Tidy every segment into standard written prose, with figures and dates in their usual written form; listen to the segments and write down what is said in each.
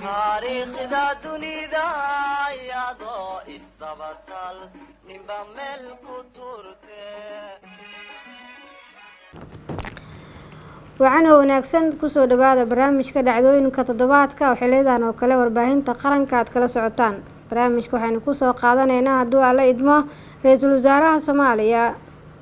Taariikhda dunida iyadoo isdabatal ninba meel ku turte. Wacan oo wanaagsan, kusoo dhawaada barnaamijka dhacdooyinka toddobaadka oo xiliyadan oo kale warbaahinta qaranka aad kala socotaan. Barnaamijka waxaynu kusoo qaadanaynaa, hadduu Alla idmo, ra-iisul wasaaraha Soomaaliya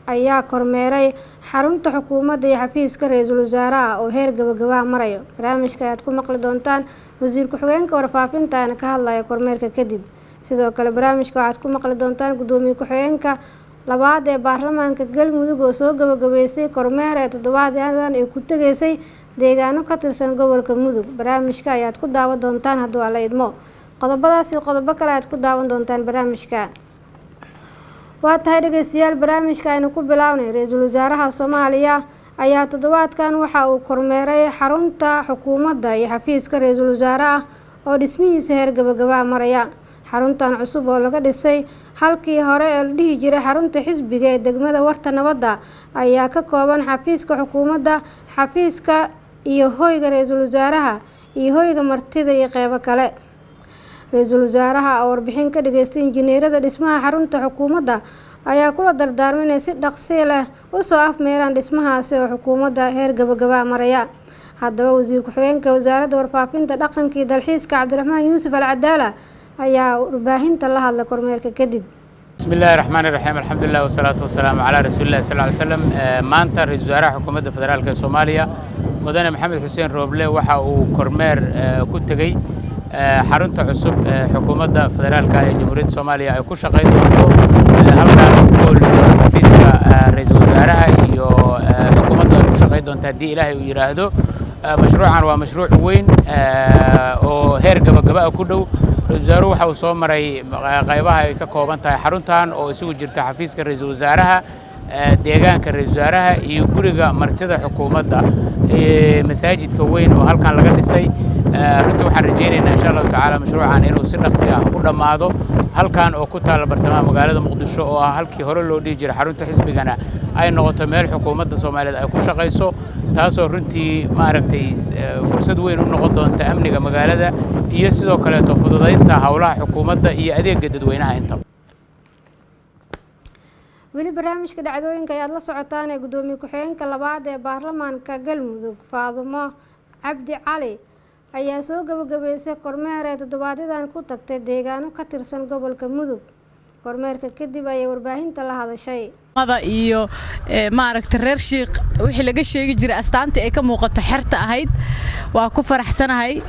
ayaa kormeeray xarunta xukuumadda iyo xafiiska ra-iisul wasaaraha oo heer gabagabaha marayo. Barnaamijka ayaad ku maqli doontaan wasiir ku-xigeenka warfaafinta ayaana ka hadlaya kormeerka kadib. Sidoo kale barnaamijka waxaad ku maqli doontaan guddoomiye ku-xigeenka labaad ee baarlamaanka Galmudug oo soo gabagabeysay kormeer ee toddobaadan ay ku tegeysay deegaano ka tirsan gobolka Mudug. Barnaamijka ayaad ku daawan doontaan hadduu Alla idmo. Qodobadaas iyo qodobo kale ayaad ku daawan doontaan barnaamijka. Waa tahay dhegeystayaal, barnaamijka aynu ku bilownay. Ra-iisul wasaaraha Soomaaliya ayaa toddobaadkan waxa uu kormeeray xarunta xukuumadda iyo xafiiska ra-iisul wasaaraha oo dhismihiisa heer gabagabaa maraya. Xaruntan cusub oo laga dhisay halkii hore ee la dhihi jiray xarunta xisbiga ee degmada Warta Nabadda ayaa ka kooban xafiiska xukuumadda, xafiiska iyo hoyga ra-iisul wasaaraha iyo hoyga martida iyo qeybo kale. Ra-iisul wasaaraha oo warbixin ka dhageystay injineerada dhismaha xarunta xukuumadda ayaa kula dardaarmay inay si dhaqsi leh usoo afmeeraan dhismahaasi oo xukuumadda heer gabagabaa maraya. Haddaba wasiir ku-xigeenka wasaaradda warfaafinta, dhaqanka iyo dalxiiska, Cabdiraxmaan Yuusuf Al Cadaala, ayaa warbaahinta la hadlay kormeerka kadib. Bismi illahi raxmaan iraxiim, alxamdulilah wasalaatu wasalaamu calaa rasuuli illahi sal ly slam. Maanta ra-iisul wasaaraha xukuumadda federaalka ee Soomaaliya, mudane Maxamed Xuseen Rooble, waxa uu kormeer ku tegey xarunta cusub ee xukuumadda federaalka ee Jamhuuriyadda Soomaaliya ay ku shaqayn doonto, halkaan uu ku ooli doono xafiiska ra-iisul wasaaraha iyo xukuumadda ay ku shaqayn doonto haddii Ilaahay uu yidhaahdo. Mashruucan waa mashruuc weyn oo heer gabagaba ah ku dhow. Ra-iisul wasaaruhu waxa uu soo maray qaybaha ay ka kooban tahay xaruntan oo isugu jirta xafiiska ra-iisul wasaaraha, deegaanka ra-iisul wasaaraha iyo guriga martida xukuumadda, masaajidka weyn oo halkan laga dhisay. Runtii waxaan rajaynaynaa, insha Allahu tacaala, mashruucan inuu si dhaqsi ah u dhammaado. Halkan oo ku taalla bartamaha magaalada Muqdisho oo ah halkii hore loo dhihi jiray xarunta xisbigana ay noqoto meel xukuumadda Soomaaliyeed ay ku shaqayso, taasoo runtii maaragtay fursad weyn u noqon doonta amniga magaalada iyo sidoo kaleeto fududaynta howlaha xukuumadda iyo adeegga dadweynaha intaba. Weli barnaamijka dhacdooyinka ayaad la socotaan ee guddoomiye ku-xigeenka labaad ee baarlamaanka Galmudug, Faadumo Cabdi Cali, ayaa soo gabagabeysay kormeer ee toddobaadyadan ku tagtay deegaano ka tirsan gobolka Mudug. Kormeerka kadib ayay warbaahinta la hadashay. Iyo maaragta reer Shiikh wixii laga sheegi jiray astaantii ay ka muuqato xerta ahayd, waa ku faraxsanahay.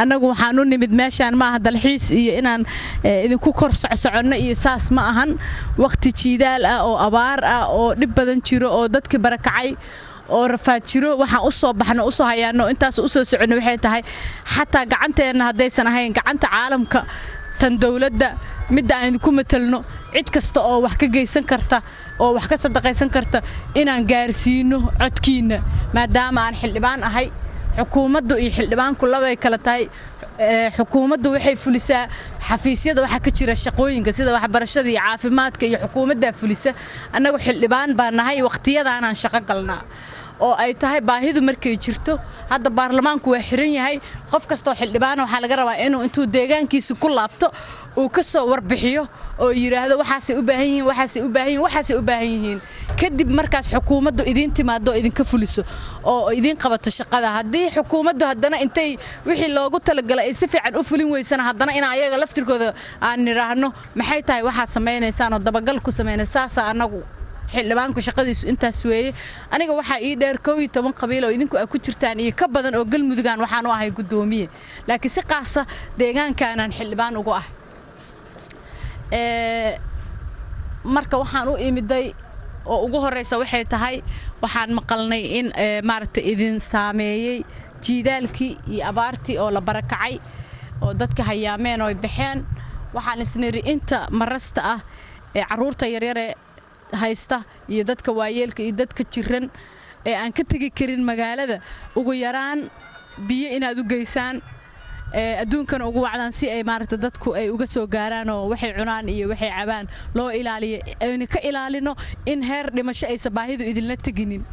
Annagu waxaan u nimid meeshaan maaha dalxiis iyo inaan idinku kor socsoconno iyo saas ma ahan. Waqti jiidaal ah oo abaar ah oo dhib badan jiro oo dadkii barakacay oo rafaad jiro, waxaan u soo baxno, u soo hayaano, intaas u soo soconno waxay tahay xataa gacanteenna haddaysan ahayn gacanta caalamka, tan dowladda, midda aan idinku matelno, cid kasta oo wax ka geysan karta oo wax ka sadaqaysan karta inaan gaarsiino codkiinna, maadaama aan xildhibaan ahay. Xukuumaddu iyo xildhibaanku labay kala tahay. Xukuumaddu waxay fulisaa xafiisyada waxaa ka jira shaqooyinka sida waxbarashada iyo caafimaadka iyo xukuumaddaa fulisa. Annagu xildhibaan baa nahay, waqtiyadaanaan shaqo galnaa oo ay tahay baahidu markay jirto. Hadda baarlamaanku waa xiran yahay. Qof kastoo xildhibaana waxaa laga rabaa inuu intuu deegaankiisa ku laabto uu ka soo warbixiyo oo yidhaahdo waxaasay u baahan yihiin, waxaasay u baahan yihiin, waxaasay u baahan yihiin. Kadib markaas xukuumaddu idiin timaado oo idinka fuliso oo idiin qabato shaqada. Haddii xukuumaddu haddana intay wixii loogu talagalay ay si fiican u fulin weysana, haddana inaan ayaga laftirkooda aan nidhaahno maxay tahay waxaa samaynaysaan oo dabagal ku samaynaysa. Saasaa annagu xildhibaanku shaqadiisu intaas weeye. Aniga waxaa ii dheer 11 qabiil oo idinku ay ku jirtaan iyo ka badan oo Galmudugaan waxaan u ahay guddoomiye, laakiin si qaasa deegaankaanaan xildhibaan ugu ah. Marka waxaan u imiday oo ugu horeysa waxay tahay waxaan maqalnay in maaragtay idin saameeyey jiidaalkii iyo abaartii oo la barakacay oo dadka hayaameen oo ay baxeen. Waxaan isniri inta marasta ah ee carruurta yaryare Haysta iyo dadka waayeelka iyo dadka jiran ee aan ka tegi karin magaalada, ugu yaraan biyo inaad u geysaan, adduunkana ugu wacdaan si ay maaragta dadku ay uga soo gaaraan oo waxay cunaan iyo waxay cabaan loo ilaaliyo, ayna ka ilaalino in heer dhimasho aysan baahidu idinla teginin.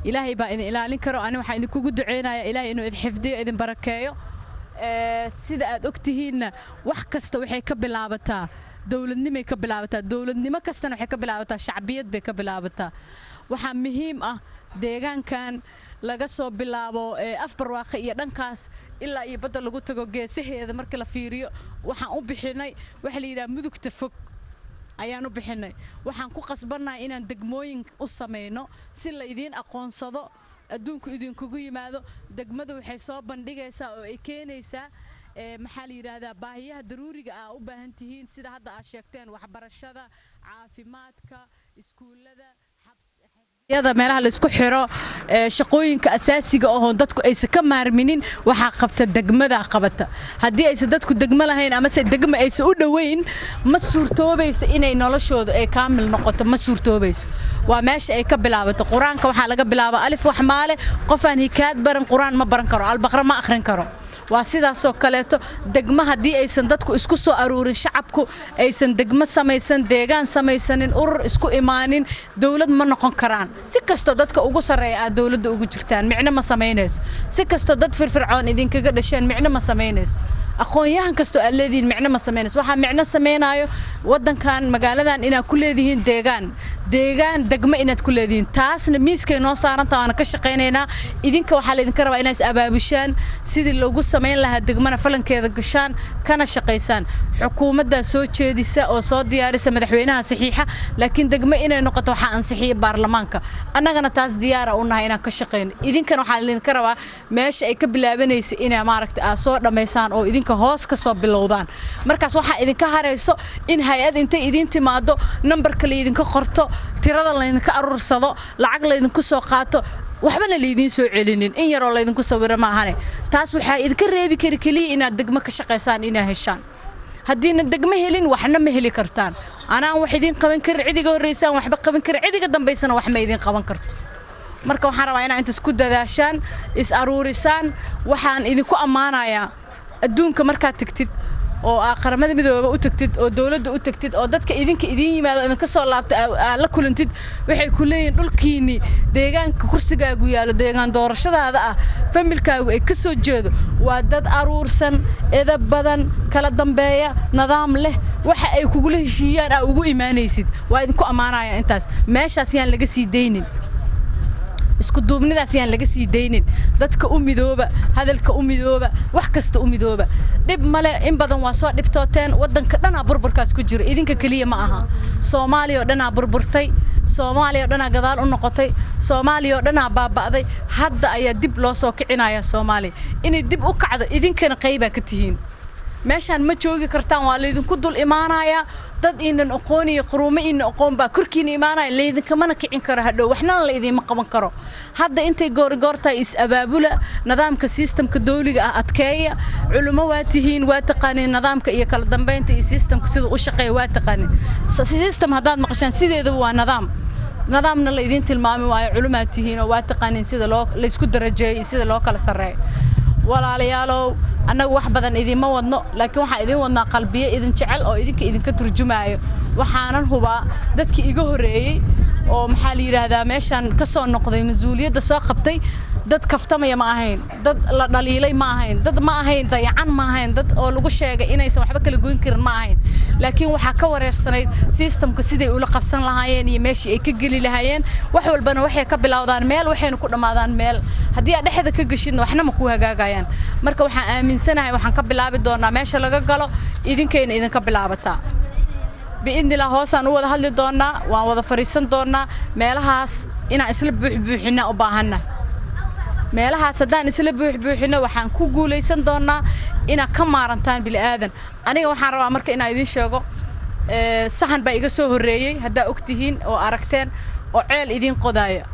Ilaahay baa idin ilaalin karo. Ani waxaan idinkugu duceynayaa Ilaahay inuu idin xifdiyo, idin barakeeyo. Sida aad ogtihiinna, wax kasta waxay ka bilaabataa dowladnimay ka bilaabataa, dowladnimo kastana waxay ka bilaabataa shacbiyad bay ka bilaabataa. Waxaa muhiim ah deegaankan laga soo bilaabo Afbarwaaqe iyo dhankaas ilaa iyo badda lagu tago geesaheeda marka la fiiriyo, waxaan u bixinay waxa la yidhaha Mudugta Fog ayaan u bixinay. Waxaan ku qasbannahay inaan degmooyin u samayno si la idiin aqoonsado, adduunku idinkugu yimaado. Degmada waxay soo bandhigaysaa oo ay keenaysaa, maxaa la yidhaahdaa, baahiyaha daruuriga ah u baahan tihiin, sida hadda aad sheegteen: waxbarashada, caafimaadka, iskuullada, yada meelaha la isku xiro, shaqooyinka asaasiga ahoo dadku aysan ka maarminin. Waxaa qabta degmada qabata. Haddii aysan dadku degmo lahayn amase degmo aysan u dhoweyn, ma suurtoobayso inay noloshooda ay kaamil noqoto, ma suurtoobayso. Waa meesha ay ka bilaabato. Qur-aanka waxaa laga bilaaba alif wax maale. Qof aan hikaad baran qur-aan ma baran karo, Albaqra ma akhrin karo. Waa sidaasoo kaleeto degmo. Haddii aysan dadku isku soo aruurin, shacabku aysan degmo samaysan, deegaan samaysanin, urur isku imaanin, dowlad ma noqon karaan. Si kastoo dadka ugu sarreeya aad dowladda ugu jirtaan, micno ma samaynayso. Si kastoo dad firfircoon idinkaga dhasheen, micno ma samaynayso. Aqoon-yahan kastoo aad leedihiin, micno ma samaynayso. Waxaa micno samaynayo waddankan, magaaladan inaad ku leedihiin deegaan, deegaan degmo inaad ku leedihiin. Taasna miiskay noo saarantaa, waana ka shaqaynaynaa. Idinka waxaa laydinka rabaa inaad is abaabushaan sidii loogu samayn lahaa degmana, falankeeda gashaan, kana shaqaysaan. Xukuumaddaa soo jeedisa oo soo diyaarisa, madaxweynaha saxiixa, laakiin degmo inay noqoto waxaa ansixiya baarlamaanka. Annagana taas diyaara u nahay inaan ka shaqayno. Idinkana waxaa laydinka rabaa meesha ay ka bilaabanaysa inaa maaragta aad soo dhammaysaan oo idinka hoos ka soo bilowdaan. Markaas waxaa idinka harayso in hay-ad intay idiin timaado, nambarka laydinka qorto, tirada laydinka aruursado, lacag laydinku soo qaato, waxbana laydiin soo celinin, in yaroo laydinku sawiro maahane. Taas waxaa idinka reebi kari keliya inaad degmo ka shaqaysaan, inaad heshaan. Haddiina degmo helin, waxna ma heli kartaan. Anaan wax idiin qaban karin, cidiga horreysaan waxba qaban karin, cidiga dambaysana wax ma idiin qaban karto. Marka waxaan rabaa inaa intaas ku dadaashaan, is aruurisaan. Waxaan idinku ammaanayaa, adduunka markaad tagtid oo aa Qaramada Midooba u tagtid oo dowladda u tagtid oo dadka idinka idiin yimaado, idinka soo laabta aa la kulantid, waxay ku leeyihiin dhulkiinni, deegaanka kursigaagu yaallo, deegaan doorashadaada ah, familkaagu ay ka soo jeedo, waa dad aruursan, edab badan, kala dambeeya, nidaam leh, waxa ay kugula heshiiyaan aa ugu imaanaysid. Waa idinku ammaanaya intaas. Meeshaas yaan laga sii daynin, isku duubnidaas yaan laga sii daynin. Dadka u midooba, hadalka u midooba, wax kasta u midooba. Dhib male, in badan waa soo dhibtooteen. Waddanka dhanaa burburkaas ku jiro, idinka keliya ma aha. Soomaaliya oo dhanaa burburtay, Soomaaliya oo dhanaa gadaal u noqotay, Soomaaliya oo dhanaa baaba'day. Hadda ayaa dib loo soo kicinaya. Soomaaliya inay dib u kacdo idinkana qaybaa ka tihiin. Meeshaan ma joogi kartaan, waa laydinku dul imaanayaa. Dad iinan aqoon iyo quruumo iinan aqoon baa korkiina imaanaya, laydinkamana kicin karo hadhow, waxnana la idiinma qaban karo. Hadda intay goorgoortahay is abaabula, nidaamka systemka dawliga ah adkeeya. Culummo waa tihiin, waa taqaaniin nidaamka iyo kala dambeynta iyo systemka siduu u shaqeeya waa taqaaniin. System haddaad maqashaan, sideedaba waa nidaam. Nidaamna la idiin tilmaami waayo, culumaad tihiin oo waa taqaaniin sida loo laysku darajeeyo iyo sida loo kala sarreeyo. Walaalayaalow, annagu wax badan idiinma wadno, laakiin waxaan idiin wadnaa qalbiyo idin jecel oo idinka idinka turjumaayo. Waxaanan hubaa dadkii iga horreeyey oo, maxaa la yidhaahdaa, meeshaan ka soo noqday, mas-uuliyadda soo qabtay, dad kaftamaya ma ahayn, dad la dhaliilay ma ahayn, dad ma ahayn dayacan ma ahayn, dad oo lagu sheegay inaysan waxba kala goyn karin ma ahayn. Laakiin waxaa ka wareersanayd systemka siday ula qabsan lahaayeen iyo meeshii ay ka geli lahaayeen. Wax walbana waxay ka bilowdaan meel, waxayna ku dhammaadaan meel. Haddii aad dhexda ka geshidna, waxna ma kuu hagaagayaan. Marka waxaan aaminsanahay waxaan ka bilaabi doonaa meesha laga galo, idinkayna idinka bilaabataa biidnillah. Hoosaan u wada hadli doonaa, waan wada fadhiisan doonaa. Meelahaas inaan isla buuxbuuxina u baahannahay. Meelahaas haddaan isla buuxbuuxino, waxaan ku guulaysan doonaa inaad ka maarantaan bini'aadan. Aniga waxaan rabaa marka inaan idiin sheego, sahan baa iga soo horreeyey, haddaa og tihiin oo aragteen, oo ceel idiin qodaaya.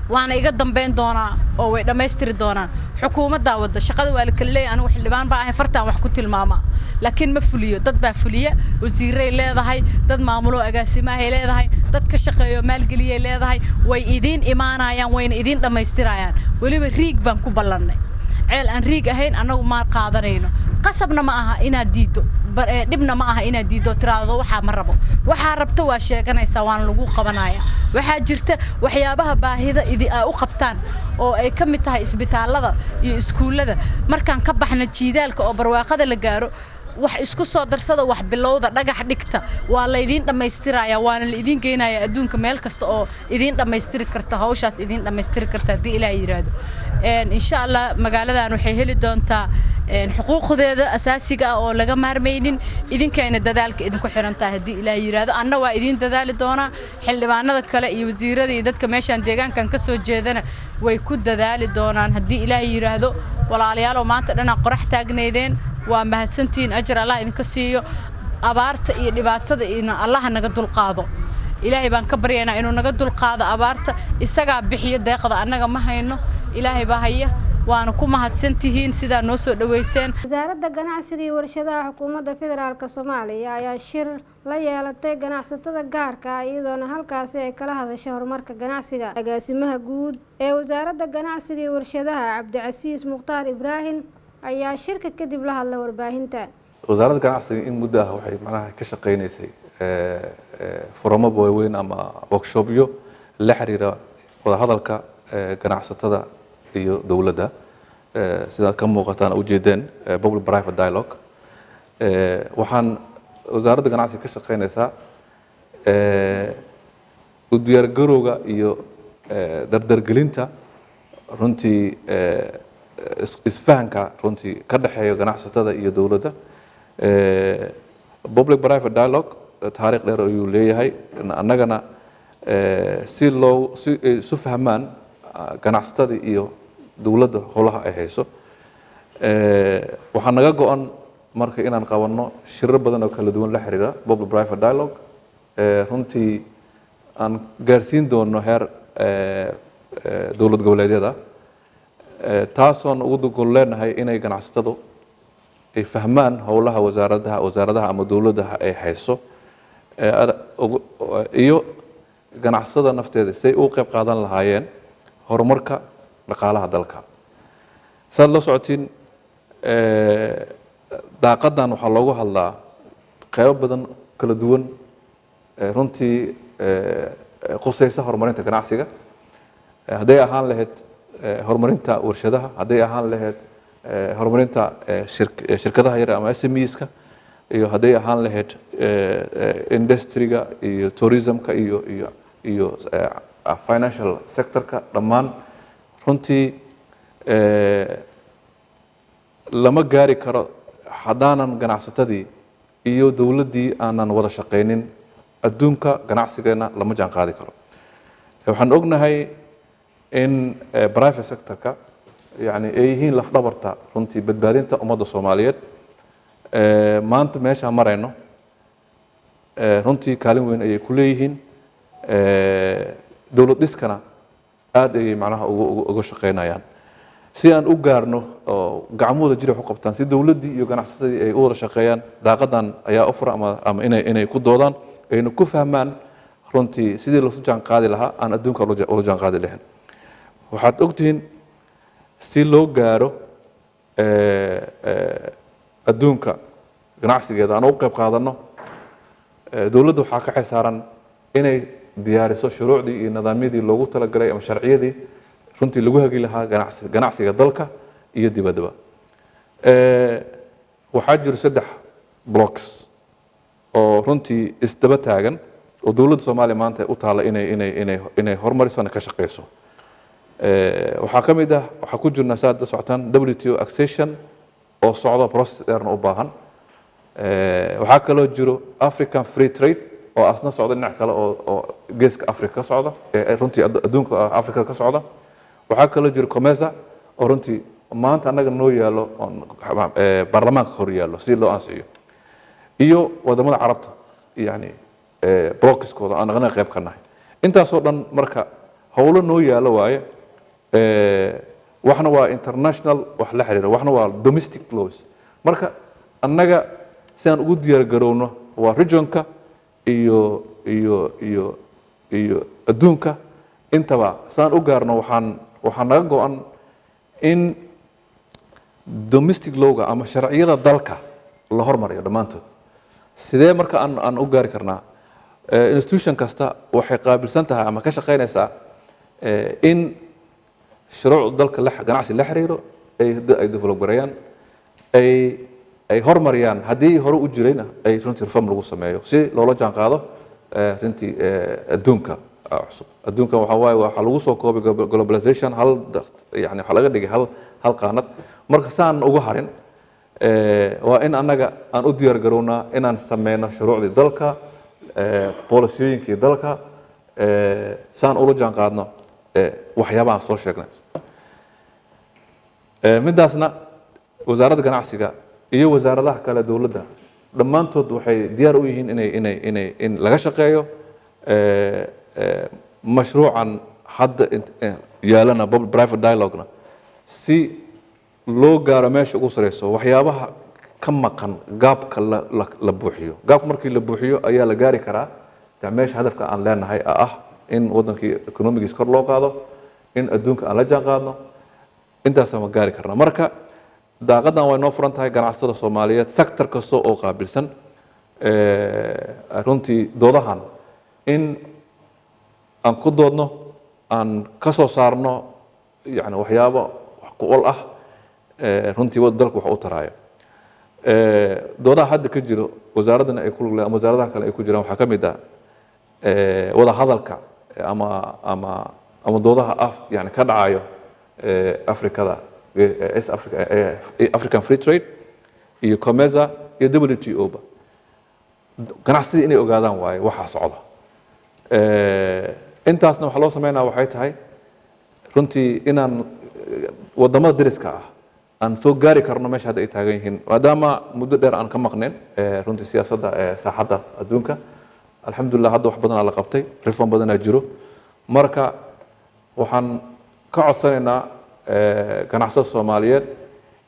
Waana iga dambayn doonaa oo way dhammaystiri doonaan. Xukuumaddaa wadda shaqada waa la kala leeyahay. Anigu xildhibaan baa ahay, fartaan wax ku tilmaamaa, laakiin ma fuliyo, dad baa fuliya. Wasiiray leedahay, dad maamulo agaasimahay leedahay, dad ka shaqeeyo maalgeliyay leedahay. Way idiin imaanayaan, wayna idiin dhammaystirayaan. Weliba riig baan ku ballannay. Ceel aan riig ahayn annagu ma qaadanayno. Qasabna ma aha inaad diiddo, dhibna ma aha inaad diiddo, tiraahdo waxaa ma rabo. Waxaa rabto waa sheeganaysaa, waana lagu qabanaya. Waxaa jirta waxyaabaha baahida idi aa u qabtaan oo ay ka mid tahay isbitaallada iyo iskuullada. Markaan ka baxna jiidaalka oo barwaaqada la gaaro, wax isku soo darsada, wax bilowda, dhagax dhigta, waa laydiin dhammaystiraya, waana la idiin geynaya adduunka meel kasta oo idiin dhammaystiri karta hawshaas, idiin dhammaystiri karta, haddii Ilaah yidhaahdo. Insha Allah magaaladan waxay heli doontaa xuquuqdeeda asaasiga ah oo laga maarmaynin. Idinkayna dadaalka idinku xiran tahay, haddii Ilaah yidhaahdo. Anna waa idiin dadaali doonaa, xildhibaanada kale iyo wasiirada iyo dadka meeshaan deegaankan ka soo jeedana way ku dadaali doonaan, haddii Ilaah yidhaahdo. Walaalyaalow, maanta dhanaa qorax taagnaydeen, waa mahadsantihiin. Ajar Allah idinka siiyo. Abaarta iyo dhibaatada ina Allaha naga dulqaado. Ilaahay baan ka baryaynaa inuu naga dulqaado abaarta. Isagaa bixiyo deeqda, annaga ma hayno, Ilaahay baa haya. Waana ku mahadsantihiin sidaa noo soo dhaweyseen. Wasaaradda Ganacsiga iyo Warshadaha Xukuumadda Federaalka Soomaaliya ayaa shir la yeelatay ganacsatada gaarka ah, iyadoona halkaasi ay kala hadashay horumarka ganacsiga. Agaasimaha guud ee Wasaaradda Ganacsiga iyo Warshadaha, Cabdicasiis Mukhtaar Ibraahim, ayaa shirka kadib la hadlay warbaahinta. Wasaaradda Ganacsiga in muddo ah waxay macnaha ka shaqaynaysay forum-o waaweyn ama workshopyo la xiriira wadahadalka ganacsatada iyo dowladda. Sidaad ka muuqataan, ujeedeen, public private dialogue. Waxaan Wasaaradda Ganacsiga ka shaqaynaysaa u diyaargarowga iyo dardargelinta runtii isfahanka runtii ka dhexeeya ganacsatada iyo dowladda. Public private dialogue taariikh dheer ayuu leeyahay. Annagana si loo si ay isu fahmaan ganacsatada iyo dowladda howlaha ay hayso, waxaa naga go-an marka inaan qabanno shirar badan oo kala duwan la xiriira public private dialogue, runtii aan gaarsiin doono heer dowlad goboleedyada, taasoon ugu gol leenahay inay ganacsatadu ay fahmaan howlaha wasaaradaha ama dowladda ay hayso iyo ganacsatada nafteeda say u qayb qaadan lahaayeen horumarka dhaqaalaha dalka. Saad la socotiin, daaqadan waxaa loogu hadlaa qeybo badan kala duwan, runtii khuseysa horumarinta ganacsiga, hadday ahaan lahayd horumarinta warshadaha, hadday ahaan lahayd horumarinta shirkadaha yar ama SMEs-ka, iyo hadday ahaan lahayd industry-ga iyo tourism-ka iyo financial sector-ka dhammaan. Runtii lama gaari karo haddaanan ganacsatadii iyo dowladdii aanan wada shaqaynin. Adduunka ganacsigeena lama jaan qaadi karo. Waxaan ognahay in private sector-ka yani ay yihiin lafdhabarta runtii badbaadinta ummadda Soomaaliyeed. Maanta meeshaan marayno runtii kaalin weyn ayay ku leeyihiin. Dowlad dhiskana aad ayay macnaha uga shaqaynayaan si aan u gaarno oo gacmahooda jir wax u qabtaan, si dowladdii iyo ganacsatadii ay u wada shaqeeyaan. Daaqadan ayaa u fura ama inay ku doodaan, ayna ku fahmaan runtii sidii loosu jaan qaadi lahaa, aan adduunka ula jaan qaadi lahayn. Waxaad ogtihiin, si loo gaaro adduunka ganacsigeeda aan ugu qayb qaadano, dowladda waxaa ka xilsaaran inay diyaariso shuruucdii iyo nidaamyadii loogu talagalay ama sharciyadii runtii lagu hagi lahaa ganacsiga dalka iyo dibaddaba. Waxaa jiro saddex blocks oo runtii isdaba taagan oo dowladda Soomaaliya maanta u taalla inay horumarisona ka shaqeyso. Waxaa ka mid ah, waxaa ku jirna, saad la socotaan, WTO accession oo socdo, process dheerna u baahan. Waxaa kaloo jiro African Free Trade oo asna socda, dhinac kale oo geeska Africa ka socda, runtii adduunka Africa ka socda. Waxaa kaloo jiro COMESA oo runtii maanta annaga noo yaallo oon baarlamaanka hor yaallo si loo ansixiyo, iyo wadamada Carabta yani blocks-kooda aan aqna qayb ka nahay. Intaasoo dhan marka Howlo noo yaalo waaye. Waxna waa international wax la xiriira, waxna waa domestic laws. Marka annaga si aan ugu diyaar garowno waa regionka iyo adduunka intaba si aan u gaarno, waxaa naga go-an in domestic lawga ama sharciyada dalka la hormariyo dhammaantood. Sidee marka aan u gaari karnaa? Institution kasta waxay qaabilsan tahay ama ka shaqaynaysaa in shuruucda dalka ganacsi la xiriiro ay develop gareeyaan, ay hormariyaan, haddii hore u jirayna ay runtii reform lagu sameeyo si loola jaan qaado runtii adduunka cusub. Adduunka waxaa waaye waxaa lagu soo koobay globalization, hal yani waxaa laga dhigay hal qaanad. Marka saan uga harin, waa in annaga aan u diyaar garownaa inaan sameyno shuruucdii dalka, policyyooyinkii dalka, saan ula jaan qaadno waxyaabahan soo sheegnay. Midaasna wasaaradda ganacsiga iyo wasaaradaha kale dowladda dhammaantood waxay diyaar u yihiin inay inay inay in laga shaqeeyo mashruucan hadda yaalana public private dialogue-na si loo gaaro meesha ugu sareyso, waxyaabaha ka maqan gapka la buuxiyo. Gapka markii la buuxiyo ayaa la gaari karaa de meesha hadafka aan leenahay ah in wadankii economygiis kor loo qaado, in adduunka aan la jaan qaadno. Intaasaan ma gaari karnaa. Marka daaqadan way noo furan tahay. Ganacsatada Soomaaliyeed, sector kasta oo qaabilsan runtii doodahan in aan ku doodno, aan ka soo saarno yani waxyaabo wax ku ol ah, runtii dalka wax u taraayo. Doodaha hadda ka jiro wasaaraddana ay ku lug leedahay ama wasaaradaha kale ay ku jiraan waxaa ka mid ah wada hadalka ama doodaha af yani ka dhacayo Afrikada, East Africa, African Free Trade iyo COMESA iyo WTO ba. Ganacsatada inay ogaadaan waaye waxaa socda. Intaasna waxaa loo sameynaya waxay tahay runtii inaan wadamada deriska ah aan soo gaari karno meesha hadda ay taagan yihiin, maadaama muddo dheer aan ka maqnayn runtii siyaasadda saaxadda adduunka. Alxamdulilah, hadda wax badanaa la qabtay, reform badanaa jiro. Marka waxaan ka codsanaynaa ganacsatada Soomaaliyeed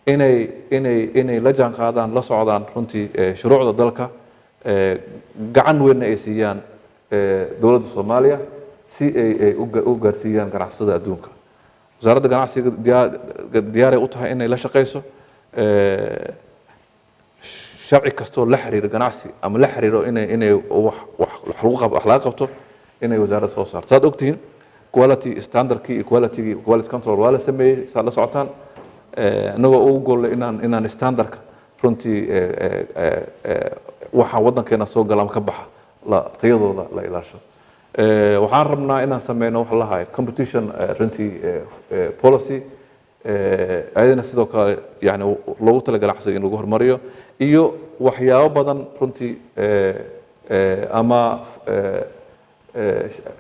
inay la jaan qaadaan, la socdaan runtii shuruucda dalka, gacan weynna ay siiyaan dowladda Soomaaliya si ay u gaarsiiyaan ganacsatada adduunka. Wasaaradda ganacsiga diyaaray u tahay inay la shaqeyso sharci kastoo la xiriiro ganacsi ama la xiriiro inay wax laga qabto inay wasaaradda soo saarto. Saad ogtihiin, quality standardkii iyo quality quality control waa la sameeyey, saad la socotaan, inagoo ugu golle inaan standardka runtii waxa waddankeena soo gala ama ka baxa la tayadooda la ilaasho. Waxaan rabnaa inaan sameyno wax la hayo competition runtii policy, ayadana sidoo kale yani loogu tala ganacsiga in lagu horumariyo iyo waxyaabo badan runtii, ama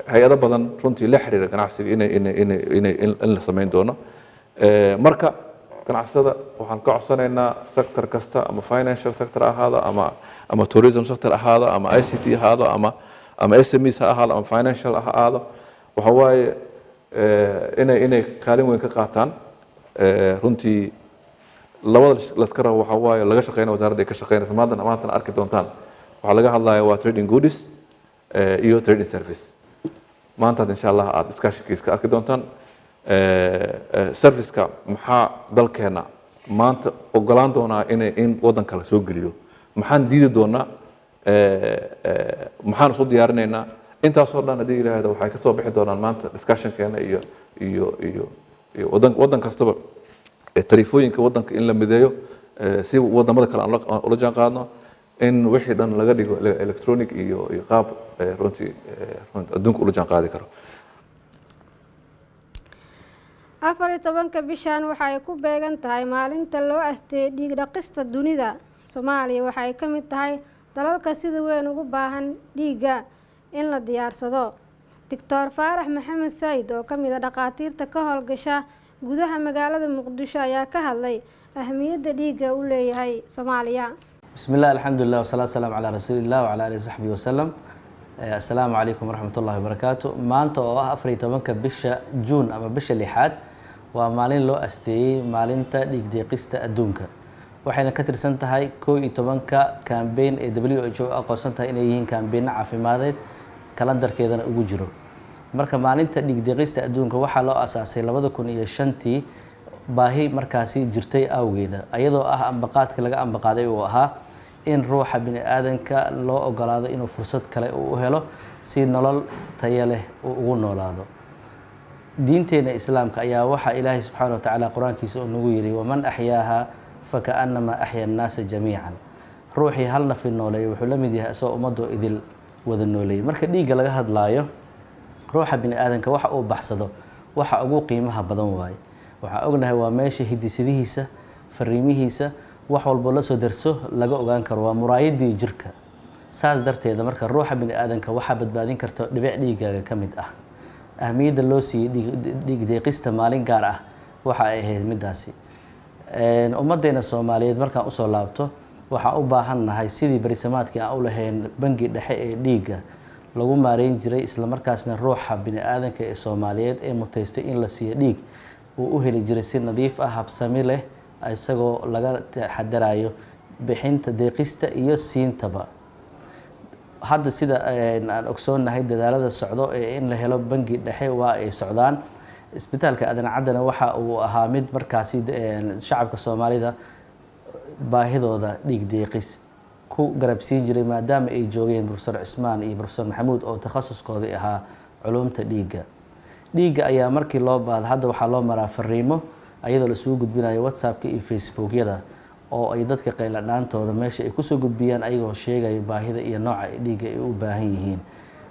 hay-ado badan runtii la xiriira ganacsiga inay in la sameyn doono. Marka ganacsada waxaan ka codsanaynaa sector kasta, ama financial sector ha ahaado, ama tourism sector ahaado, ama ICT ahaado, ama SMEs ha ahaado, ama financial ha ahaado, waxa waaye inay kaalin weyn ka qaataan. Runtii labada laska rabo waxa waaye laga shaqeynaya, wasaaradda ay ka shaqeynaysa maantana arki doontaan, waxaa laga hadlaya waa trading goods iyo trading service. Maantaad insha Allah aada iskaashikiis ka arki doontaan. Serviceka maxaa dalkeena maanta ogolaan doonaa inay in waddan kale soo geliyo, maxaan diidi doonaa, maxaan isu diyaarinaynaa? Intaasoo dhan haddii yidhaahdo waxay ka soo bixi doonaan maanta discussionkeena iyo waddan kastaba tariifooyinka waddanka in la mideeyo, si wadamada kale aan ula jaan qaadno, in wixii dhan laga dhigo electronic iyo qaab runtii adduunka ula jaan qaadi karo. 14-ka bishan waxa ay ku beegan tahay maalinta loo asteeyay dhiig dhaqista dunida. Soomaaliya waxa ay ka mid tahay dalalka sida weyn ugu baahan dhiigga in la diyaarsado. Doctor Faarax Maxamed Said oo ka mid ah dhakhaatiirta ka howlgasha gudaha magaalada Muqdisho ayaa ka hadlay ahmiyadda dhiigga uu leeyahay Soomaaliya. بسم الله، الحمد لله، والصلاة والسلام على رسول الله وعلى آله وصحبه وسلم. Assalaamu calaykum waraxmat ullahi wabarakaatu. Maanta oo ah 14-ka bisha Juun ama bisha lixaad waa maalin loo asteeyey maalinta dhiigdeeqista adduunka, waxayna ka tirsan tahay 11-ka campaign ee WHO aqoonsan tahay inay yihiin campaigno caafimadeed, kalandarkeedana ugu jiro. Marka maalinta dhiigdeeqista adduunka waxaa loo asaasay 2005-tii baahi markaasi jirtay awgeeda, ayadoo ah ambaqaadka laga ambaqaaday uu ahaa in ruuxa bini aadanka loo ogolaado inuu fursad kale uu u helo si nolol tayo leh uu ugu noolaado. Diinteena Islaamka ayaa waxaa Ilaahay subxaana wa tacaala Qur-aankiisa uu nagu yidhi: "ومن أحياها فكأنما أحيا الناس جميعا." Ruuxii hal nafi nooleeya wuxuu la mid yahay isagoo ummadoo idil wada nooleeyay. Marka dhiigga laga hadlaayo, ruuxa bini aadanka waxa uu baxsado waxa ugu qiimaha badan waaye. Waxaan ognahay waa meesha hidisadihiisa, fariimihiisa, wax walbo la soo darso laga ogaan karo, waa muraayadii jirka. Saas darteeda marka ruuxa bini aadanka waxaa badbaadin karta dhibic dhiiggaaga ka mid ah. Ahmiyadda loo siiyey dhiig deeqista maalin gaar ah waxa ay ahayd midaasi. Ummadeena Soomaaliyeed markaan usoo laabto, waxaan u baahan nahay sidii berisamaadkii aan u lahayn bangi dhexe ee dhiigga lagu maareyn jiray, islamarkaasna ruuxa bini aadanka ee Soomaaliyeed ee mutaystay in la siiyo dhiig uu u heli jiray si nadiif ah, habsami leh, isagoo laga taxadarayo bixinta, deeqista iyo siintaba. Hadda sida aan ogsoonnahay, dadaalada socdo ee in la helo bangi dhexe waa ay socdaan. Isbitaalka Aadan Caddena waxa uu ahaa mid markaasi shacabka Soomaalida baahidooda dhiig deeqis ku garabsiin jiray, maadaama ay joogeen Professor Cismaan iyo Professor Maxamuud oo takhasuskoodii ahaa culumta dhiigga. Dhiigga ayaa markii loo baahdo hadda waxaa loo maraa fariimo, ayadoo laisugu gudbinayo WhatsAppka iyo Facebookyada, oo ay dadka qayladhaantooda meesha ay kusoo gudbiyaan, ayagoo sheegayo baahida iyo nooca dhiigga ay u baahan yihiin.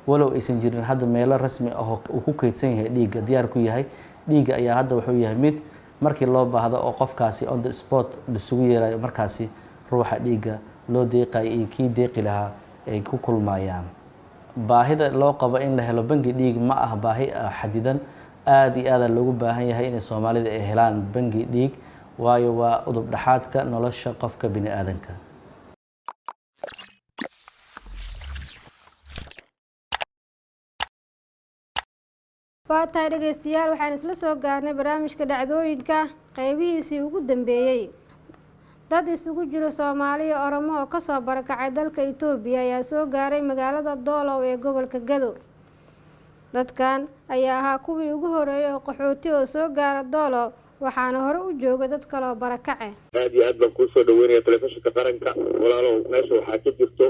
Walow aysan jirin hadda meelo rasmi ah oo uu ku keydsan yahay dhiigga, diyaar ku yahay dhiigga, ayaa hadda wuxuu yahay mid markii loo baahdo oo qofkaasi on the spot laisugu yeerayo, markaasi ruuxa dhiigga loo deeqayo iyo kii deeqi lahaa ay ku kulmayaan. Baahida loo qabo in la helo bangi dhiig ma ah baahi xadidan. Aada iyo aada loogu baahan yahay inay Soomaalida ay helaan bangi dhiig, waayo waa udub dhexaadka nolosha qofka bini aadanka. Waa tahay dhegeystayaal, waxaan isla soo gaarnay barnaamijka dhacdooyinka qeybihiisii ugu dambeeyey. Dad isugu jiro Soomaaliya, Oromo oo kasoo barakacay dalka Itoobiya ayaa soo gaaray magaalada Doolow ee gobolka Gado. Dadkan ayaa ahaa kuwii ugu horeeyay oo qaxooti oo soo gaara Doolow, waxaana hore u jooga dad kaloo barakace. Aad iyo aad baan kuusoo dhaweynaya telefishinka qaranka. Walaalow, meesha waxaa ka jirto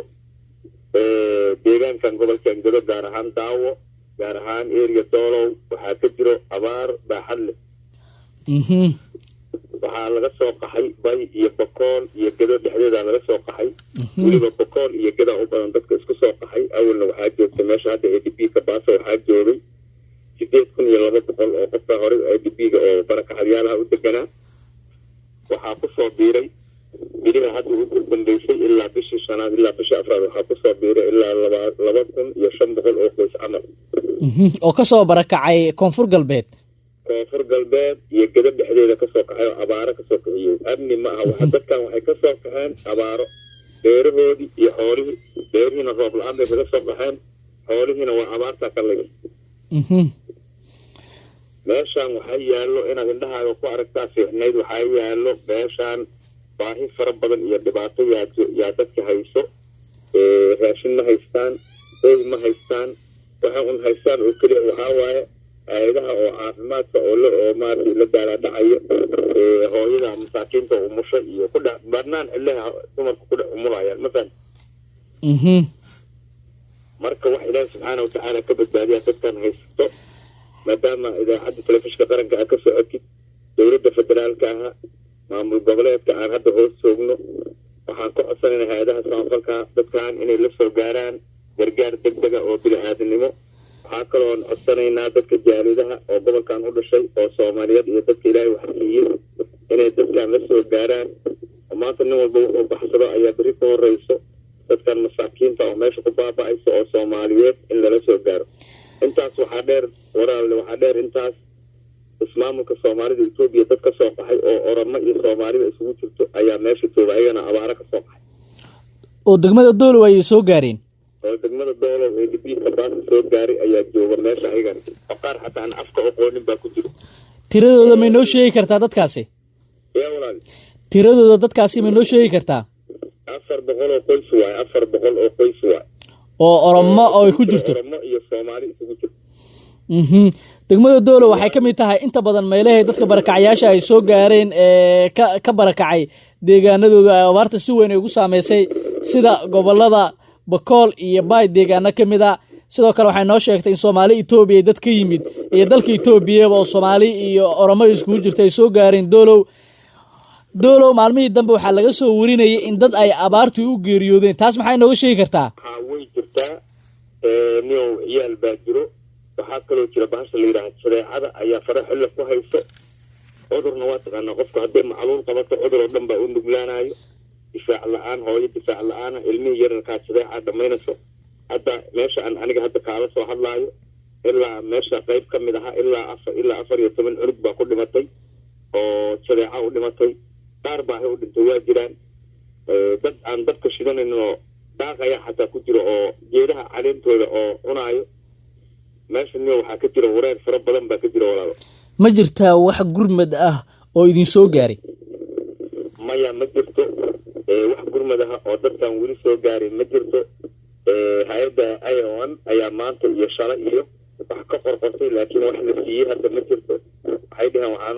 deegaankan gobolkan Gado, gaar ahaan Daawo, gaar ahaan area Doolow, waxaa ka jiro abaar baaxad leh. Waxaa laga soo qaxay Bay iyo Bokool iyo Gedo dhexdeeda laga soo qaxay. Weliba Bokool iyo Gedaa u badan dadka isku soo qaxay. Awalna waxaa joogta meesha hadda IDP ka Baaso waxaa joogay 8200 oo qofka horey IDP-ga oo barakaxadyaalaha u deganaa. Waxaa kusoo biiray biliha hadda ugu dambeysay, ilaa bishii shanaad ilaa bishii afraad, waxaa kusoo biiray ilaa 2500 oo qoys camal. Oo kasoo barakacay Koonfur Galbeed. Koonfur Galbeed iyo Gedo dhexdeeda kasoo kaxay oo abaaro kasoo kiciyey. Amni ma aha waxa dadkan, waxay kasoo kaxeen abaaro. Beerahoodii iyo xoolihii, beerihiina roob la-aan bay kaga soo qaxeen, xoolihiina waa abaartaa ka laysa. Meeshaan waxaa yaallo inaad indhahaaga ku aragtaa fiicnayd. Waxaa yaallo meeshaan baahi fara badan iyo dhibaato yaa dadka hayso. Raashin ma haystaan, hoy ma haystaan. Waxa un haystaan oo keliya waxaa waaye aayadaha oo caafimaadka oo la oo maaragtay la daalaadhacayo. Hooyada masaakiinta umusha iyo ku dhex banaan cidlaha dumarka ku dhex umulayaan, ma fahamti? Marka wax Ilaahi subxaana watacaala ka badbaadiya dadkan haysato. Maadaama idaacadda telefishinka qaranka aad ka socotid, dowladda federaalka aha, maamul goboleedka aan hadda hoos joogno, waxaan ka codsanayna hay-adaha samafalka dadkan inay la soo gaaraan gargaar degdega oo bini-aadamnimo. Waxaa kaloon codsanaynaa dadka jaalidaha oo gobolkan u dhashay oo Soomaaliyeed iyo dadka Ilaahay wax siiyey inay dadkan la soo gaaraan, oo maanta nin walba wuxuu baxsado ayaa berri ka horeyso. Dadkan masaakiinta oo meesha ku baaba'ayso oo Soomaaliyeed in lala soo gaaro. Intaas waxaa dheer, walaalle, waxaa dheer intaas ismaamulka Soomaalida Etoobiya dad ka soo qaxay oo Oramo iyo Soomaalida isugu jirto ayaa meesha jooga, ayagana abaaro ka soo qaxay. Oo degmada Doolow ayay soo gaareen. Oo degmada Doolow ee DP Garbaasa soo gaaray ayaa jooga meesha ayagana, oo qaar xataa aan afka aqoonin baa ku jiro. Tiradooda may noo sheegi kartaa dadkaasi? Yaa walaal? Tiradooda dadkaasi may noo sheegi kartaa? 400 oo qoys waay, 400 oo qoys waay. Oo Oromo oo ay ku jirto? Oromo iyo Soomaali isugu jirto. Degmada Doolo waxay ka mid tahay inta badan meelahay dadka barakacyaasha ay soo gaareen ee ka barakacay deegaanadooda ay abaarta si weyn ay ugu saameysay, sida gobolada Bakool iyo Baay deegaano ka mid a. Sidoo kale waxay noo sheegtay in Soomaali Etoobiya dad ka yimid iyo dalka Etoobiyaba oo Soomaali iyo Oromo iskugu jirta ay soo gaareen Doolow. Doolow maalmihii dambe waxaa laga soo warinayay in dad ay abaartu u geeriyoodeen. Taas maxay nooga sheegi kartaa? Haa, way jirtaa niow, ciyaal baa jiro. Waxaa kaloo jira bahasha la yidhaha jadeecada ayaa fara xilla ku hayso. Cudurna waa taqaanaa, qofku hadday macluul qabato cudur oo dhan baa u nuglaanayo. Difaac la-aan, hooyo difaac la-aana, ilmihii yararkaa jadeeca dhammaynayso. Hadda meesha aan aniga hadda kaala soo hadlaayo, ilaa meesha qayb ka mid ahaa, ilaa 14 cunug baa ku dhimatay oo jadeeca u dhimatay. Qaar baahi u dhintay waa jiraan. Dad aan dabka shidanayn oo daaqaya xataa ku jiro oo geedaha caleentooda oo cunaayo. Meesha niyo waxaa ka jira wareer fara badan baa ka jira, walaalo. Ma jirtaa wax gurmad ah oo idin soo gaaray? Maya, ma jirto wax gurmad ah oo dadkan weli soo gaaray, ma jirto. Hay-adda IOM ayaa maanta iyo shalay iyo wax ka qorqortay, laakiin wax la siiyey hadda ma jirto. Waxay dhaheen waxaan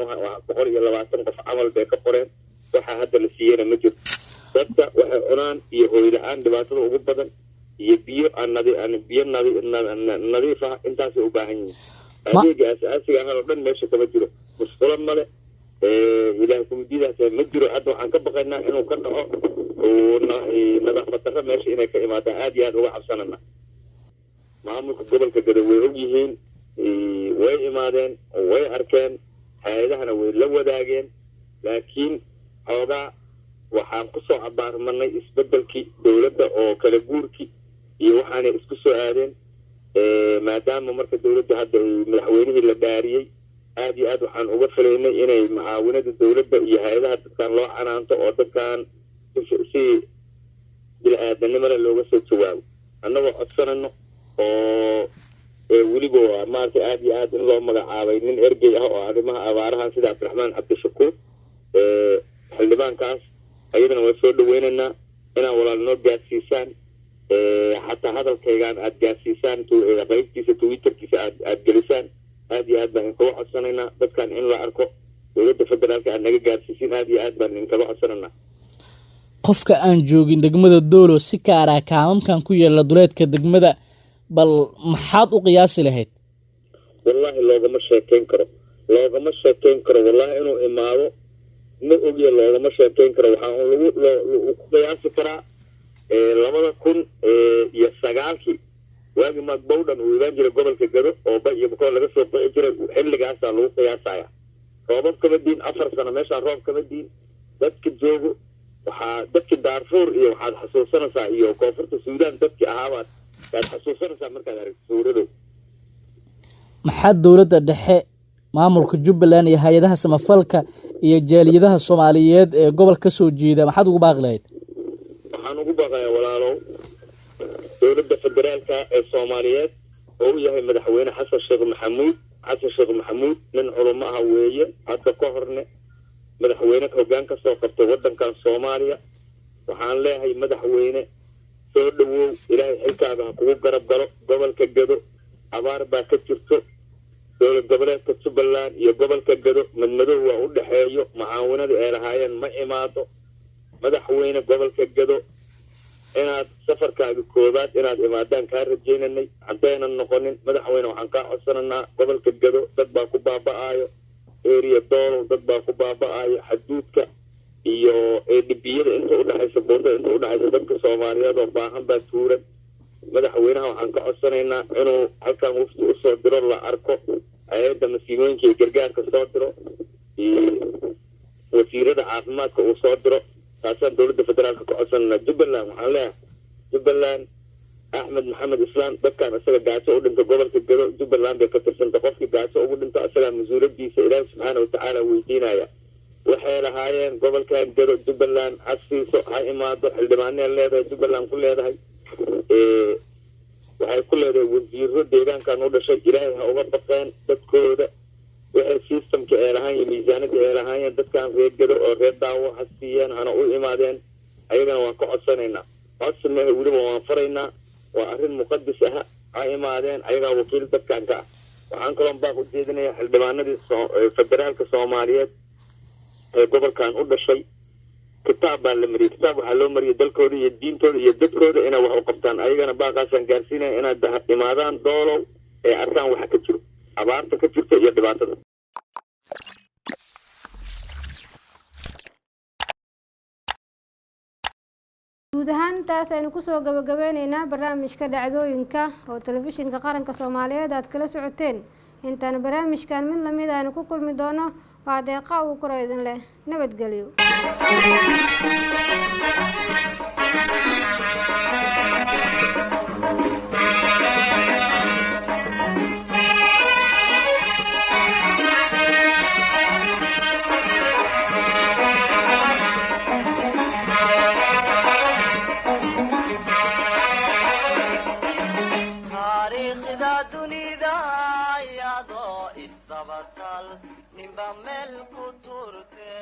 120 qof camal bay ka qoreen, waxa hadda la siiyeyna ma jirto. Dadka waxay cunaan iyo hooy la-aan dhibaatada ugu badan iyo biyo aan aan biyo nadiif ah, intaasay u baahan yihiin. Adeega asaasiga ah oo dhan meesha kama jiro, musqulo male, Ilaah kumdiidaas ma jiro. Hadda waxaan ka baqaynaa inuu ka dhaco nadaafad darro meesha inay ka imaadaan, aad iyo aad uga cabsanana. Maamulka gobolka Gado way og yihiin, way imaadeen, way arkeen, hay-adahana way la wadaageen, laakiin xoogaa waxaan kusoo abaarmanay isbedelkii dowladda oo kala guurkii iyo waxaanay isku soo aadeen. Maadaama marka dowladda hadda madaxweynihii la dhaariyey, aad iyo aad waxaan uga filaynay inay mucaawinada dowladda iyo hay-adaha dadkan loo canaanto oo dadkan si bini-aadanimada looga soo jawaabo, annagoo codsanano oo weliba maaragtay aad iyo aad in loo magacaabay nin ergey ah oo arrimaha abaarahan sida Cabdiraxmaan Cabdishakuur xildhibaankaas. Ayadana waa soo dhaweynaynaa inaan walaal noo gaarsiisaan, xataa hadalkaygaan aad gaarsiisaan qaybtiisa Twitterkiisa aad gelisaan. Aad iyo aad baan idinkaga codsanaynaa dadkan in la arko, dowladda federaalka aad naga gaarsiisin, aad iyo aad baan idinkaga codsanaynaa. Qofka aan joogin degmada Doolo, si kaaraa kaamamkan ku yaala duleedka degmada, bal maxaad u qiyaasi lahayd? Wallaahi loogama sheekeyn karo, loogama sheekeyn karo. Wallaahi inuu imaado ma ogiya, loogama sheekeyn karo. Waxaa lagu ku qiyaasi karaa 2009-kii, waagii Magbowdhan uu imaan jiray gobolka Gado oo ba iyo Bakool laga soo qixi jiray, xilligaasaa lagu qiyaasaya. Roobab kama diin, 4 sano meeshaan roob kama diin. Dadka joogo waxaa dadki Daarfuur iyo waxaad xasuusanaysaa iyo koonfurta Suudaan dadkii ahaabaad yaad xasuusanaysaa markaad aragto sawiradow. Maxaa dowladda dhexe, maamulka Jubbaland iyo hay-adaha samafalka iyo jaaliyadaha Soomaaliyeed ee gobol ka soo jeeda maxaad ugu baaqi lahayd? Waxaan ugu baaqayaa, walaalow, dowladda federaalka ee Soomaaliyeed oo u yahay madaxweyne Xasan Sheekh Maxamuud. Xasan Sheekh Maxamuud nin culamo ah weeye, hadda ka horne madaxweyne hoggaan ka soo qabtay waddankan Soomaaliya. Waxaan leeyahay, madaxweyne, soo dhowow, Ilaahay xilkaaga ha kugu garab galo. Gobolka Gado abaar baa ka jirto. Dowlad goboleedka Jubbaland iyo gobolka Gado madmadow waa u dhexeeyo, mucaawinadii ay lahaayeen ma imaado. Madaxweyne, gobolka Gado inaad safarkaaga koobaad inaad imaadaan kaa rajaynanay, haddaynan noqonin, madaxweyne, waxaan kaa codsananaa gobolka Gado dad baa ku baaba'aayo, area Doolow dad baa ku baaba'aayo, xaduudka iyo eedhibiyada inta udhexaysa, buurdada inta udhexaysa, dadka Soomaaliyeed oo baahan baa tuuran. Madaxweynaha waxaan ka codsanaynaa inuu halkan wafdi usoo diro, la arko, hay-adda masiibooyinka iyo gargaarka soo diro, wasiirada caafimaadka uu soo diro. Taasaan dowladda federaalka ka codsananaa. Jubbaland waxaan leeyahay, Jubbaland Axmed Maxamed Islaam dadkaan isaga gaajo u dhinta gobolka Gado Jubbaland bay ka tirsanta. Qofkii gaajo ugu dhinto isagaa mas-uuladiisa Ilaahi subxaana watacaala weydiinaya. Waxay lahaayeen gobolkan Gado Jubbaland ha siiso, ha imaado, xildhibaanee leedahay Jubbaland ku leedahay. Waxay ku leedahay wasiiro deegaankan u dhashay. Ilaahay ha uga baqeen dadkooda. Waxay systemka ee lahaan iyo miisaanada ee lahaayeen dadkan reer Gedo oo reer Daawo ha siiyeen, hana u imaadeen. Ayagana waan ka codsanaynaa, codsi mehe, weliba waan faraynaa. Waa arrin muqadis ah, ha imaadeen, ayagaa wakiil dadkan ka ah. Waxaan kaloon baaq u jeedinayaa xildhibaanadii federaalka Soomaaliyeed ee gobolkan u dhashay. Kitaab baa la mariyey, kitaab waxaa loo mariyey dalkooda iyo diintooda iyo dadkooda inay wax u qabtaan. Ayagana baaqaasaan gaarsiinaya inaad imaadaan Doolow ee arkaan waxa ka jiro, abaarta ka jirta iyo dhibaatada. Guud ahaan intaas aynu kusoo gabagabeyneynaa barnaamijka dhacdooyinka oo Telefishinka Qaranka Soomaaliyeed aad kala socoteen. Intaan barnaamijkan mid lamid aynu ku kulmi doono, waa Deeqa uu koro idin leh nabadgelyo. Taariikhda dunida iyadoo isdabatal ninba meel ku turte.